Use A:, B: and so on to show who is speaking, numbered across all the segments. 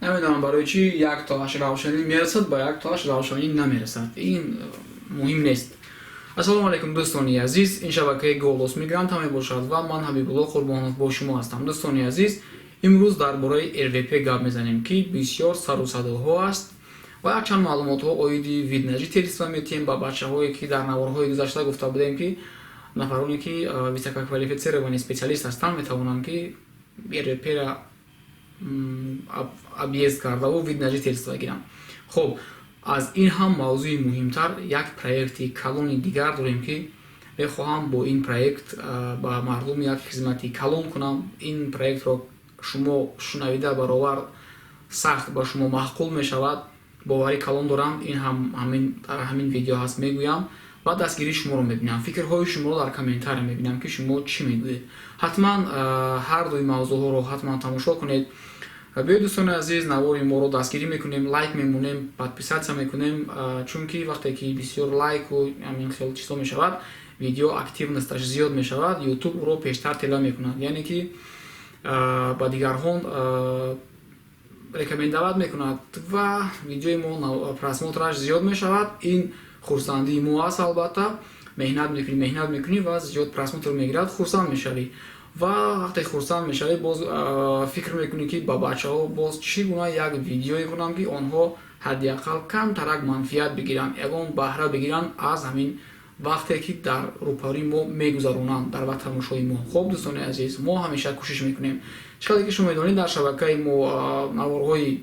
A: Намедонам, барои чӣ як тоаш равшанӣ мерасад, ба як тоаш равшанӣ намерасад. Ин муҳим нест. Ассалому алайкум, дӯстони азиз! Ин шабакаи «Голос мигранта» мебошад ва ман, Ҳабибулло Қурбонов, бо шумо ҳастам. Дӯстони азиз, имрӯз дар бораи РВП гап мезанем, ки бисёр сару садоҳо аст, ва якчанд маълумотҳо оиди вид на жительство метиҳем ба бачаҳое, ки дар наворҳои гузашта гуфта будем, ки нафароне, ки высококвалифицированный специалист ҳастанд, метавонанд, ки РВП-ра объезд кардаву вид на жительство гиранд. Хуб, аз ин ҳам мавзӯи муҳимтар, як проекти калони дигар дорем, ки мехоҳам бо ин проект ба мардум як хизмати калон кунам. Ин проектро шумо шунавида баровар сахт ба шумо маъқул мешавад, боварӣ калон дорам. Ин ҳам ҳамин дар ҳамин видео ҳаст, мегӯям ва дастгирии шуморо мебинам, фикрҳои шуморо дар комментария мебинам, ки шумо чӣ мегӯед. Ҳатман ҳар дуи мавзӯъҳоро ҳатман тамошо кунед. Биёед, дӯстони азиз, навори моро дастгирӣ мекунем, лайк мемонем, подписаться мекунем, чунки вақте ки бисёр лайку ҳамин хел чизҳо мешавад, видео активность аш зиёд мешавад, Ютуб ӯро пештар тела мекунад, яъне ки ба дигарҳон рекомендовать мекунад ва видеои мо просмотр аш зиёд мешавад. Ин хурсандии мо аст. Албатта, меҳнат мекунӣ, меҳнат мекунӣ ва зиёд просмотр мегирад, хурсанд мешавӣ. Ва вақте хурсанд мешавӣ, боз фикр мекунӣ, ки ба бачаҳо боз чӣ гуна як видеое кунам, ки онҳо ҳадди ақал камтарак манфиат бигиранд, ягон баҳра бигиранд аз ҳамин вақте, ки дар рӯпарӯи мо мегузаронанд, дар вақт тамошои мо. Хуб, дӯстони азиз, мо ҳамеша кӯшиш мекунем. Чӣ қадре ки шумо медонед, дар шабакаи мо наворҳои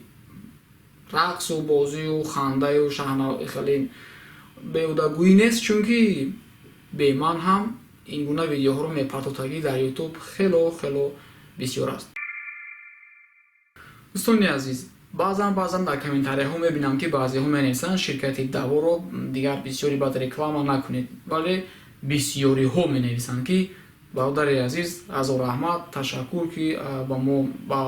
A: рақсу бозию хандаю шаҳна хеле беҳудагӯӣ нест, чунки бе ман ҳам ин гуна видеоҳоро мепартотагӣ дар Ютуб хело хело бисёр аст. Дӯстони азиз, баъзан дар комментарияҳо мебинам, ки баъзеҳо менависанд: «Ширкати Даворо дигар бисёри бад реклама накунед». Вале бисёриҳо менависанд, ки «Бародари азиз, ҳазор раҳмат, ташаккур, ки ба мо ба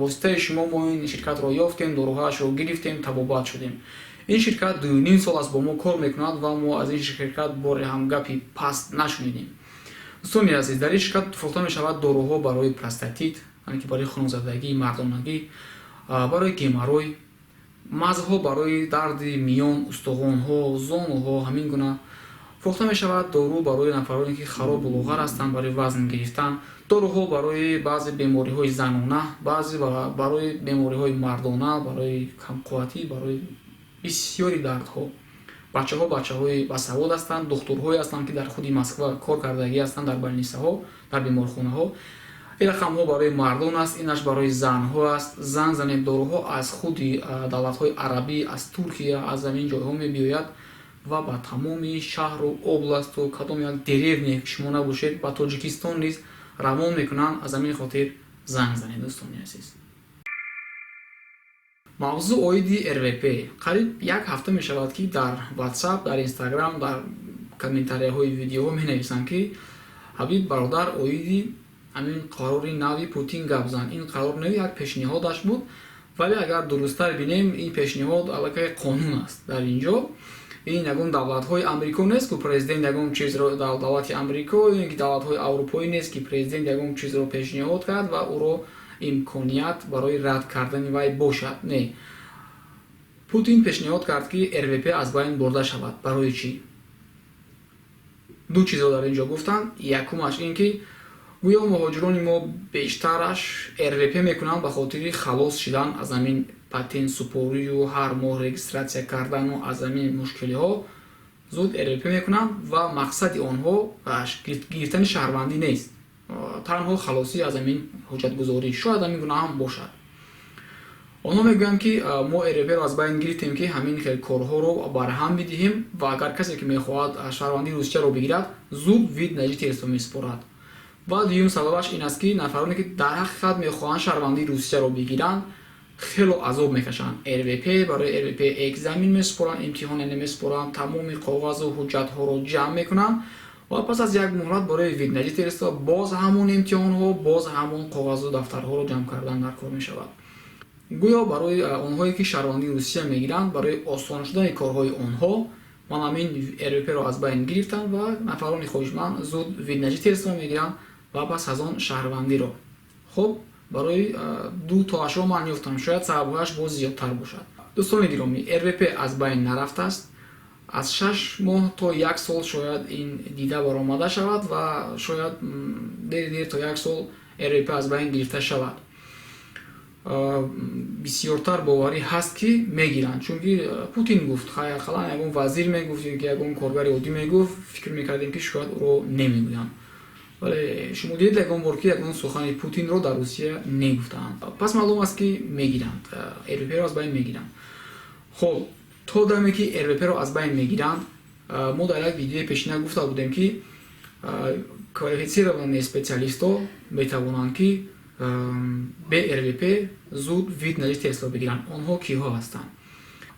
A: воситаи шумо мо ин ширкатро ёфтем, доруҳояшро гирифтем, табобат шудем». Ин ширкат 2,5 сол аст бо мо кор мекунад ва мо аз ин ширкат боре ҳам гапи паст нашунидем. Дӯстони азиз, дар ин ширкат фурӯхта мешавад доруҳо барои простатит, яъне ки барои хунзадагии мардонагӣ, барои геморрой, мазҳо барои дарди миён, устухонҳо, зонуҳо, ҳамин гуна. Фурӯхта мешавад дору барои нафароне, ки харобу лоғар ҳастанд, барои вазн гирифтан, доруҳо барои баъзе бемориҳои занона, баъзе барои бемориҳои мардона, барои камқувватӣ, барои бисёри дардҳо. Бачаҳо бачаҳои басавод ҳастанд, духтурҳое ҳастанд, ки дар худи Москва кор кардагӣ ҳастанд, дар больница ҳо, дар беморхонаҳо. Ин рақамҳо барои мардон аст, инаш барои занҳо аст. Занг занед. Доруҳо аз худи давлатҳои арабӣ, аз Туркия, аз ҳамин ҷойҳо мебиёяд ва ба тамоми шаҳру областу кадом як деревня ки шумо набошед, ба Тоҷикистон низ равон мекунанд. Аз ҳамин хотир занг занед, дӯстони азиз. Мавзӯъ оиди РВП. Қариб як ҳафта мешавад, ки дар Ватсап, дар Инстаграм, дар комментарияҳои видеоҳо менависанд, ки «Ҳабиб бародар, оиди ҳамин қарори нави Путин гап зан». Ин қарор нави як пешниҳодаш буд, вале агар дурусттар бинем, ин пешниҳод аллакай қонун аст. Дар ин ҷо ин ягон давлатҳои Амрико нест, ку президент ягон чизро, давлати Амрико ё ки давлатҳои аврупоӣ нест, ки президент ягон чизро пешниҳод кард ва ӯро имконият барои рад кардани вай бошад. Не, Путин пешниҳод кард, ки РВП аз байн бурда шавад. Барои чӣ? Ду чизро дар ин ҷо гуфтанд. Якумаш ин ки гӯё муҳоҷирони мо бештараш РВП мекунанд ба хотири халос шидан аз ҳамин патент супорию ҳар моҳ регистрация кардану аз ҳамин мушкилиҳо зуд РВП мекунанд ва мақсади онҳо гирифтани шаҳрвандӣ нест, танҳо халосӣ аз ҳамин ҳуҷҷатгузорӣ. Шояд ҳамин гуна ҳам бошад. Онҳо мегӯянд, ки мо РВП-ро аз байн гирифтем, ки ҳамин хел корҳоро барҳам бидиҳем ва агар касе ки мехоҳад шаҳрвандии Русияро бигирад, зуд вид на жительство месупорад. Ва дуюм сабабаш ин аст, ки нафароне, ки дар ҳақиқат мехоҳанд шаҳрвандии Русияро бигиранд, хело азоб мекашанд. РВП, барои РВП экзамен месупоранд, имтиҳоне намесупоранд, тамоми коғазу ҳуҷҷатҳоро ҷамъ мекунанд ва пас аз як муҳлат барои вид на жительство боз ҳамон имтиҳонҳо, боз ҳамон коғазу дафтарҳоро ҷамъ кардан дар кор мешавад. Гӯё барои онҳое, ки шаҳрвандии Русия мегиранд, барои осон шудани корҳои онҳо ман ҳамин РВП-ро аз байн гирифтам ва нафарони хоҳишманд зуд вид на жительство мегиранд ва пас аз он шаҳрвандиро. Хуб. Барои ду тоашро ман ёфтам, шояд сабабҳояш боз зиёдтар бошад. Дӯстони гиромӣ, РВП аз байн нарафтааст. Аз 6 моҳ то як сол шояд ин дида баромада шавад ва шояд дери дер то як сол РВП аз байн гирифта шавад. Бисёртар боварӣ ҳаст, ки мегиранд, чунки Путин гуфт. Хай, ақаллан ягон вазир мегуфт ё ки ягон коргари оддӣ мегуфт, фикр мекардем, ки шояд ӯро немегӯянд. Вале шумо дидед ягон бор, ки ягон сухани Путинро дар Русия негуфтаанд? Пас маълум аст, ки мегиранд, РВПро аз байн мегиранд. Хоб, то даме ки РВПро аз байн мегиранд, мо дар як видеои пешина гуфта будем, ки квалифицированные специалистҳо метавонанд, ки бе РВП зуд вид на жительство бигиранд. Онҳо киҳо ҳастанд?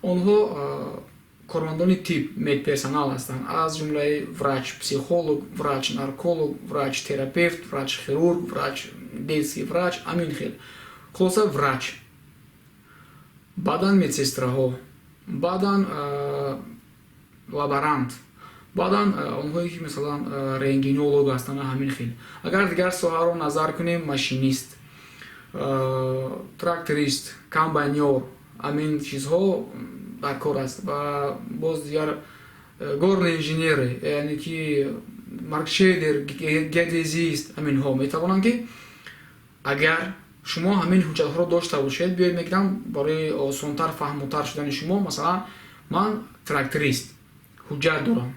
A: Онҳо кормандони тиб, медперсонал ҳастанд, аз ҷумлаи врач психолог, врач нарколог, врач терапевт, врач хирург, врач детский врач, ҳамин хел, хулоса, врач, баъдан медсестраҳо, баъдан лаборант, баъдан онҳое ки, масалан, рентгенолог ҳастанд, ҳамин хел. Агар дигар соҳаро назар кунем, машинист, тракторист, комбайнёр, ҳамин чизҳо дар кор аст ва боз дигар горные инженеры, яъне ки маркшейдер, геодезист, ҳаминҳо метавонанд, ки агар шумо ҳамин ҳуҷҷатҳоро дошта бошед. Биёед, мегирам барои осонтар фаҳмутар шудани шумо. Масалан, ман тракторист, ҳуҷҷат дорам,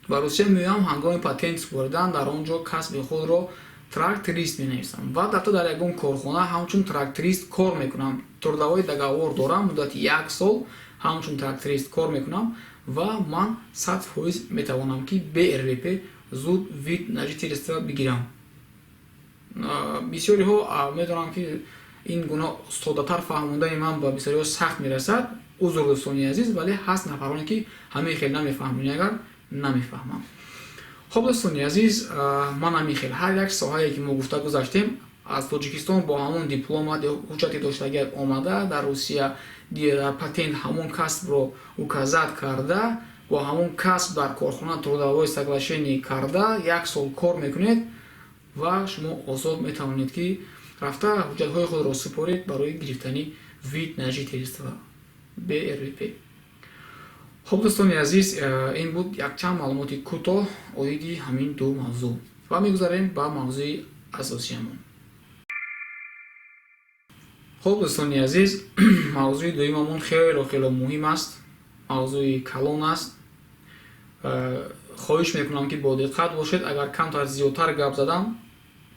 A: ба Русия меоям, ҳангоми патент супоридан дар он ҷо касби худро тракторист менависам ва ҳатто дар ягон корхона ҳамчун тракторист кор мекунам, трудовой договор дорам, муддати як сол ҳамчун тракторист кор мекунам ва ман 100% метавонам, ки бе РВП зуд вид на жительство бигирам. Бисёриҳо медонам, ки ин гуна соддатар фаҳмондани ман ба бисёриҳо сахт мерасад. Узр, дӯстони азиз, вале ҳаст нафароне, ки ҳамин хел намефаҳмони, агар намефаҳмам. Хоб, дӯстони азиз, ман ҳамин хел ҳар як соҳае, ки мо гуфта гузаштем, аз Тоҷикистон бо ҳамон диплома, ҳуҷҷате доштагиат омада, дар Русия патент ҳамон касбро указать карда, бо ҳамон касб дар корхона трудовое соглашение карда, як сол кор мекунед ва шумо озод метавонед, ки рафта ҳуҷҷатҳои худро супоред барои гирифтани вид на жительство бе РВП. Хуб, дӯстони азиз, ин буд якчанд маълумоти кӯтоҳ оиди ҳамин ду мавзӯъ ва мегузарем ба мавзӯи асосиямон. Хуб, дӯстони азиз, мавзӯи дуюмамон хело хело муҳим аст, мавзӯи калон аст. Хоҳиш мекунам, ки бодиққат бошед. Агар камтар зиёдтар гап задам,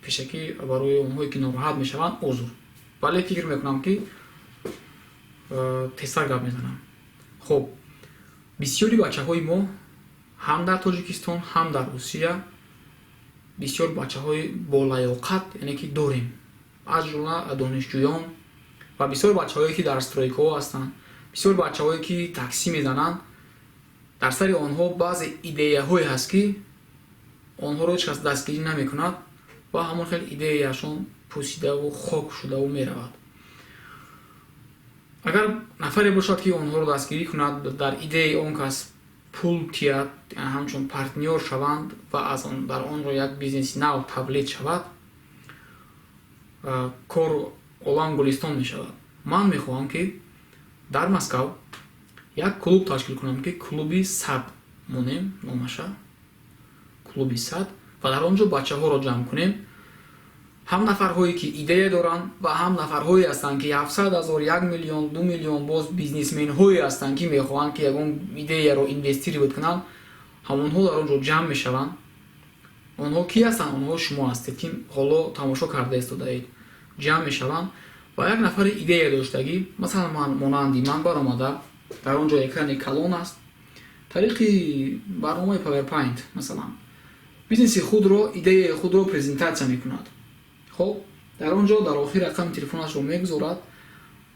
A: пешакӣ барои онҳое, ки нороҳат мешаванд, узр, вале фикр мекунам, ки тезтар гап мезанам. Хуб, бисёри бачаҳои мо ҳам дар Тоҷикистон, ҳам дар Русия бисёр бачаҳои болаёқат, яъне ки дорем, аз ҷумла донишҷӯён ва бисёр бачаҳое, ки дар стройкаҳо ҳастанд, бисёр бачаҳое, ки таксӣ мезананд. Дар сари онҳо баъзе идеяҳое ҳаст, ки онҳоро ҳеҷ кас дастгирӣ намекунад ва ҳамон хел идеяшон пусидаву хок шудаву меравад. Агар нафаре бошад, ки онҳоро дастгирӣ кунад, дар идеяи он кас пул тиёд, ҳамчун партнёр шаванд ва аз он дар онро як бизнеси нав тавлид шавад, кор олам гулистон мешавад. Ман мехоҳам, ки дар Москав як клуб ташкил кунам, ки Клуби 100 монем номаша, Клуби 100, ва дар он ҷо бачаҳоро ҷамъ кунем, ҳам нафарҳое, ки идея доранд, ва ҳам нафарҳое ҳастанд, ки 700 000, 1 миллион, 2 миллион, боз бизнесменҳое ҳастанд, ки мехоҳанд, ки ягон идеяро инвестировать кунанд. Ҳамонҳо дар он ҷо ҷамъ мешаванд. Онҳо кӣ ҳастанд? Онҳо шумо ҳастед, ки ҳоло тамошо карда истодаед. Ҷамъ мешаванд ва як нафари идея доштагӣ, масалан, ман, монанди ман, баромада, дар он ҷо экрани калон аст, тариқи барномаи PowerPoint, масалан, бизнеси худро, идеяи худро презентатсия мекунад. Хоб, дар он ҷо дар охир рақами телефонашро мегузорад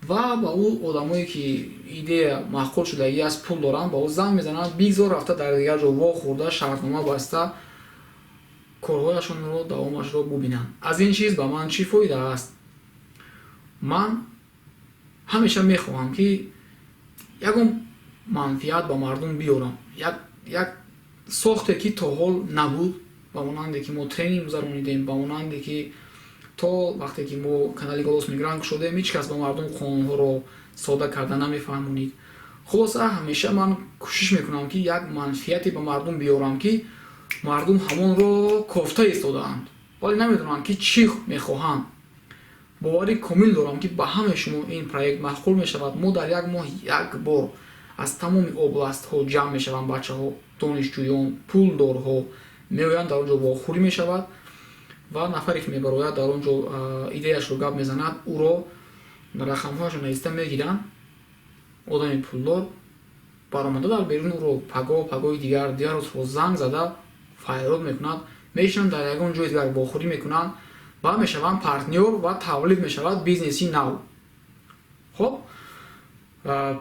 A: ва ба ӯ одамое, ки идея маъқул шудагӣ аст, пул доранд, ба ӯ занг мезананд, бигзор рафта дар дигар ҷо вохӯрда, шартнома баста, корҳояшонро давомашро бубинанд. Аз ин чиз ба ман чӣ фоида аст? Ман ҳамеша мехоҳам, ки ягон манфиат ба мардум биёрам, як сохте, ки то ҳол набуд, ба монанде ки мо тренинг гузаронидем, ба монанде ки То вақте ки мо канали «Голос мигрант» кушодем, ҳеҷ кас ба мардум қонунҳоро сода карда намефаҳмонид. Хулоса, ҳамеша ман кӯшиш мекунам, ки як манфиате ба мардум биёрам, ки мардум ҳамонро кофта истодаанд, вале намедонанд, ки чӣ мехоҳанд. Боварӣ комил дорам, ки ба ҳамаи шумо ин проект маъқул мешавад. Мо дар як моҳ як бор аз тамоми областҳо ҷамъ мешаванд бачаҳо, донишҷӯён, пулдорҳо меоянд, дар он ҷо вохӯрӣ мешавад ва нафаре, ки мебарояд, дар он ҷо идеяшро гап мезанад, ӯро рақамҳояшро нависта мегиранд. Одами пулдор баромада, дар берун ӯро пагоҳ, пагоҳи дигар, дигар рӯзҳо занг зада файрод мекунад, мешинанд, дар ягон ҷои дигар вохӯрӣ мекунанд ва мешаванд партнёр ва тавлид мешавад бизнеси нав. Хоб,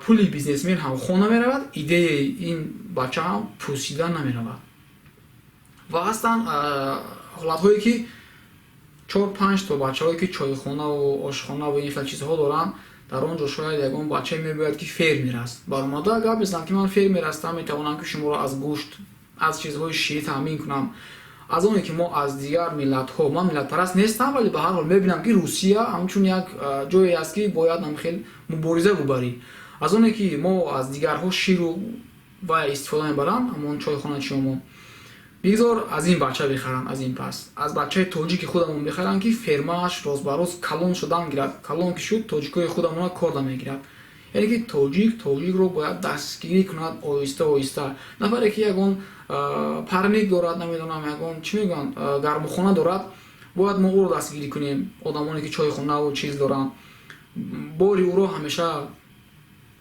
A: пули бизнесмен ҳам хона меравад, идеяи ин бача ҳам пусида намеравад. Ва ҳастанд ҳолатҳое, ки чор панҷ то бачаҳое, ки чойхонаву ошхонаву ин хел чизҳо доранд, дар он ҷо шояд ягон бачае мебояд, ки фермер аст, баромада гап мезанад, ки ман фермер ҳастам, метавонам, ки шуморо аз гӯшт, аз чизҳои ширӣ таъмин кунам. Аз оне ки мо аз дигар миллатҳо, ман миллатпараст нестам, вале ба ҳар ҳол мебинам, ки Русия ҳамчун як ҷое аст, ки бояд ҳам хел мубориза бубарӣ. Аз оне ки мо аз дигарҳо ширу ва истифода мебаранд, ҳамон чойхоначиёмон бигзор аз ин бача бихаранд, аз ин пас аз бачаи тоҷики худамон бихаранд, ки фермааш рӯз ба рӯз калон шудан гирад. Калон ки шуд, тоҷикои худамона корда мегирад. Яъне ки тоҷик тоҷикро бояд дастгирӣ кунад оҳиста оҳиста. Нафаре, ки ягон парник дорад, намедонам, ягон чӣ мегӯянд, гармухона дорад, бояд мо ӯро дастгирӣ кунем. Одамоне, ки чойхонаву чиз доранд, бори ӯро ҳамеша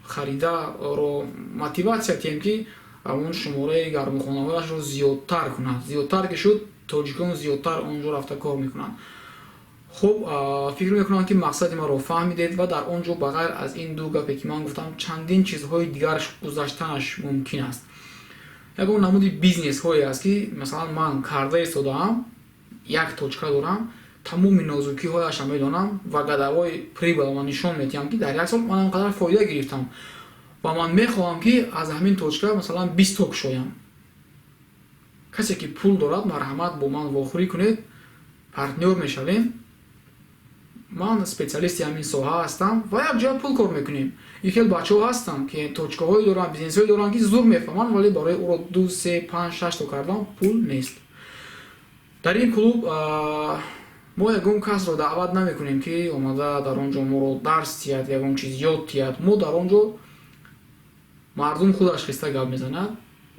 A: харида ро мотиватсия тиҳем, ки ҳамон шумораи гармухонаҳояшро зиёдтар кунад. Зиёдтар ки шуд, тоҷикон зиёдтар он ҷо рафта кор мекунанд. Хуб, фикр мекунам, ки мақсади маро фаҳмидед. Ва дар он ҷо ба ғайр аз ин ду гапе, ки ман гуфтам, чандин чизҳои дигар гузаштанаш мумкин аст. Ягон намуди бизнесҳое аст, ки масалан ман карда истодаам, як точка дорам, тамоми нозукиҳояшро медонам ва годовой прибыль ман нишон медиҳам, ки дар як сол ман он қадар фоида гирифтам ва ман мехоҳам, ки аз ҳамин точка масалан 20 то кушоям. Касе, ки пул дорад, марҳамат, бо ман вохӯрӣ кунед, партнёр мешавем. Ман специалисти ҳамин соҳа ҳастам ва якҷоя пул кор мекунем. Ин хел бачаҳо ҳастанд, ки точкаҳое доранд, бизнесҳое доранд, ки зур мефаҳманд, вале барои ӯро ду, се, панҷ, шаш то кардан пул нест. Дар ин клуб мо ягон касро даъват намекунем, ки омада дар он ҷо моро дарс диҳад, ягон чиз ёд диҳад. Мо дар он ҷо мардум худаш хиста гап мезанад.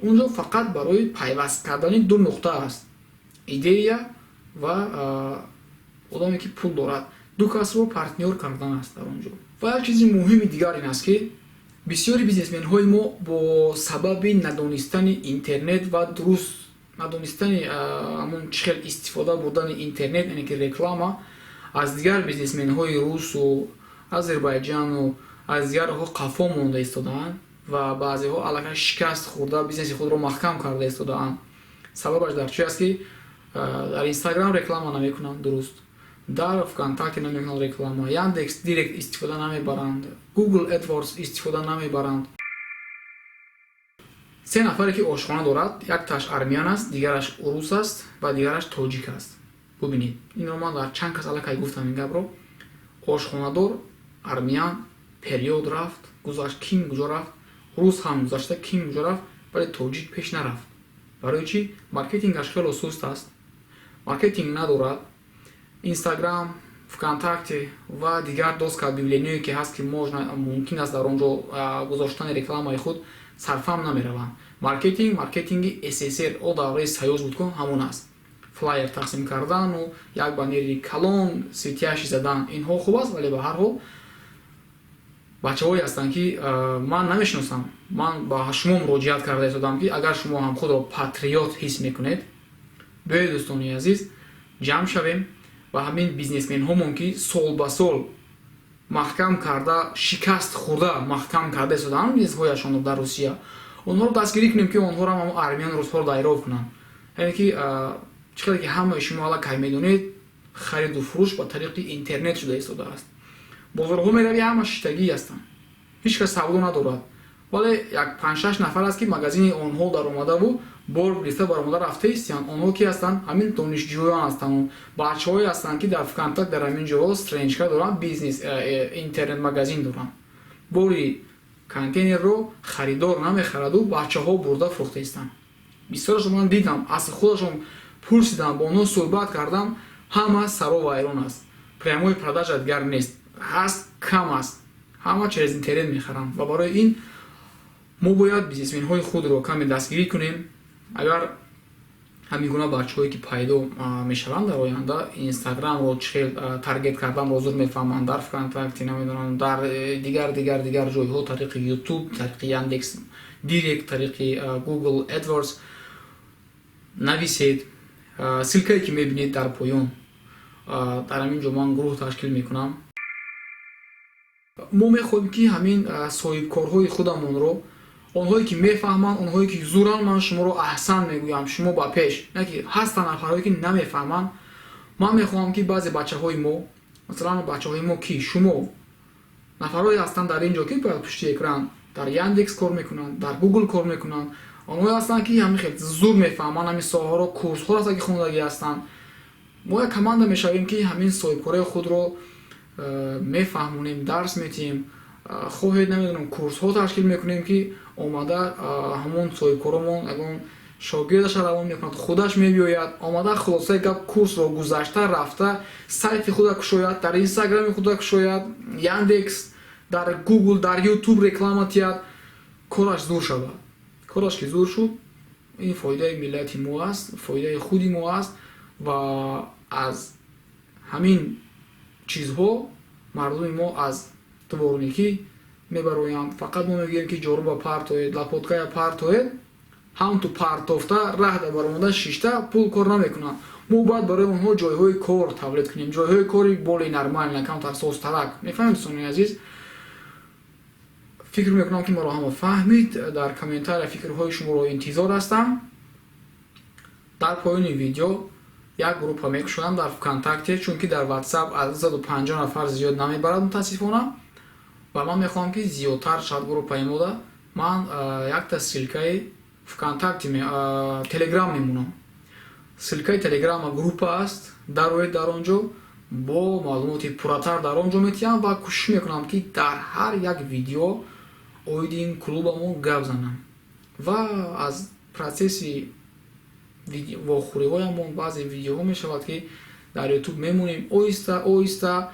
A: Он ҷо фақат барои пайваст кардани ду нуқта аст: идея ва одаме, ки пул дорад. Ду касро партнёр кардан аст дар он ҷо. Ва як чизи муҳими дигар ин аст, ки бисёри бизнесменҳои мо бо сабаби надонистани интернет ва дуруст надонистани ҳамон чӣ хел истифода бурдани интернет, яъне ки реклама, аз дигар бизнесменҳои русу Озарбайҷану аз дигарҳо қафо монда истодаанд ва баъзеҳо аллакай шикаст хӯрда, бизнеси худро маҳкам карда истодаанд. Сабабаш дар чи аст? Ки дар Инстаграм реклама намекунанд дуруст, дар ВКонтакте намекунанд реклама, Яндекс Директ истифода намебаранд, Google AdWords истифода намебаранд. Се нафаре, ки ошхона дорад, якташ армян аст, дигараш урус аст ва дигараш тоҷик аст. Бубинед, инро ман дар чанд кас аллакай гуфтам ин гапро. Ошхонадор армян период рафт, гузашт, ким куҷо рафт, рус ҳам гузашта, ким куҷо рафт, вале тоҷик пеш нарафт. Барои чӣ? Маркетингаш хело суст аст, маркетинг надорад. Инстаграм, ВКонтакте ва дигар доска объявление ки ҳаст, ки можно, мумкин аст дар он ҷо гузоштани рекламаи худ, сарфам намераванд. Маркетинг, маркетинги СССР, о давраи Союз буд ку, ҳамон аст: флайер тақсим кардану як банери калон светящий задан. Инҳо хуб аст, вале ба ҳар ҳол бачаҳое ҳастанд, ки ман намешиносам. Ман ба шумо муроҷиат карда истодам, ки агар шумо ҳам худро патриот ҳис мекунед, биёед, дӯстони азиз, ҷамъ шавем ва ҳамин бизнесменҳомон, ки сол ба сол маҳкам карда, шикаст хӯрда, маҳкам карда истодаанд бизнесҳояшонро дар Русия, онҳоро дастгирӣ кунем, ки онҳоро ҳам армян, русҳоро дайров кунанд. Яъне ки чӣ хеле ки ҳамаи шумо аллакай медонед, хариду фурӯш ба тариқи интернет шуда истодааст. Бозорҳо меравӣ, ҳама шиштагӣ ҳастанд, ҳеҷ кас савдо надорад. Вале як панҷ-шаш нафар аст, ки магазини онҳо даромадаву бор гирифта баромада рафта истиянд. Онҳо ки ҳастанд? Ҳамин донишҷӯён ҳастанд, бачаҳое ҳастанд, ки дар ВКонтакт, дар ҳамин ҷоҳо страничка доранд, бизнес, интернет-магазин доранд. Бори контейнерро харидор намехараду бачаҳо бурда фурӯхта истанд. Бисёрашон ман дидам, аз худашон пурсидам, бо онҳо суҳбат кардам, ҳама саро вайрон аст. Прямой продажа дигар нест, ҳаст, кам аст, ҳама через интернет мехаранд. Ва барои ин мо бояд бизнесменҳои худро каме дастгирӣ кунем. Агар ҳамин гуна бачаҳое, ки пайдо мешаванд дар оянда, Инстаграмро чӣ хел таргет карданро зуд мефаҳманд, дар ВКонтакте, намедонам, дар дигар, дигар, дигар ҷойҳо, тариқи Ютуб, тариқи Яндекс Директ, тариқи Google AdWords нависед. Ссылкае, ки мебинед дар поён, дар ҳамин ҷо ман гурӯҳ ташкил мекунам. Мо мехоҳем, ки ҳамин соҳибкорҳои худамонро, онҳое, ки мефаҳманд, онҳое, ки зуранд, ман шуморо аҳсан мегӯям, шумо ба пеш. Не ки ҳастанд нафарҳое, ки намефаҳманд. Ман мехоҳам, ки баъзе бачаҳои мо, масалан, бачаҳои мо ки шумо нафарҳое ҳастанд дар ин ҷо, ки пушти экран дар Яндекс кор мекунанд, дар Гугл кор мекунанд, онҳое ҳастанд, ки ҳамин хел зур мефаҳманд ҳамин соҳаҳоро, курсҳо ҳастанд, ки хондагӣ ҳастанд. Мо як команда мешавем, ки ҳамин соҳибкории худро мефаҳмонем, дарс метиҳем. Хоҳед, намедонам, курсҳо ташкил мекунем, ки омада ҳамон соҳибкоромон ягон шогирдаша равон мекунад, худаш мебиёяд, омада, хулосаи гап, курсро гузашта рафта, сайти худа кушояд, дар Инстаграми худа кушояд, Яндекс, дар Гугл, дар Ютуб реклама тиҳад, кораш зур шавад. Кораш ки зур шуд, ин фоидаи миллати мо аст, фоидаи худи мо аст. Ва аз ҳамин чизҳо мардуми мо аз дворникӣ мебароянд. Фақат мо мегӯем, ки ҷоруба партоед, лопаткая партоед, ҳам ту партофта раҳда баромада шишта пул кор намекунанд. Мо бояд барои онҳо ҷойҳои кор тавлид кунем, ҷойҳои кори более нормально, камтар созтарак. Мефаҳмед, дӯстони азиз? Фикр мекунам, ки маро ҳама фаҳмид. Дар комментария фикрҳои шуморо интизор ҳастам. Дар поёни видео як группа мекушоям дар ВКонтакте, чунки дар Ватсап аз 250 нафар зиёд намебарад, мутаассифона. Ва ман мехоҳам, ки зиёдтар шавад группаи мода. Ман якта ссылкаи ВКонтакте, Телеграм мемонам. Ссылкаи Телеграма группа аст, дароед дар он ҷо, бо маълумоти пурратар дар он ҷо метиҳам ва кӯшиш мекунам, ки дар ҳар як видео оиди ин клубамон гап занам ва аз процесси вохӯриҳоямон баъзе видеоҳо мешавад, ки дар Ютуб мемонем. Оҳиста оҳиста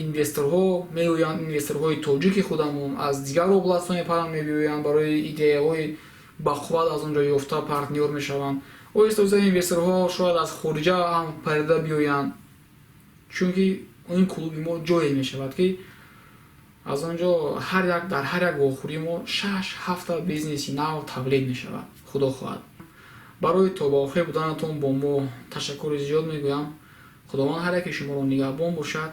A: инвесторҳо меоянд, инвесторҳои тоҷики худамон аз дигар областҳо мепаранд, мебиёянд, барои идеяҳои бақувват аз он ҷо ёфта партнёр мешаванд. Оҳиста оҳиста инвесторҳо шояд аз хориҷа ҳам парида биёянд, чунки ин клуби мо ҷое мешавад, ки аз он ҷо ҳар як дар ҳар як вохӯрии мо шаш, ҳафта бизнеси нав тавлид мешавад, худо хоҳад. Барои то ба охир буданатон бо мо ташаккури зиёд мегӯям. Худованд ҳар яке шуморо нигаҳбон бошад.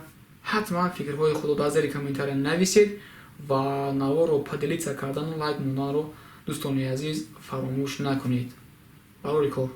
A: Ҳатман фикрҳои худро дар зери комментария нависед ва наворро поделиться кардану лайк монданро, дӯстони азиз, фаромӯш накунед. Барори кор.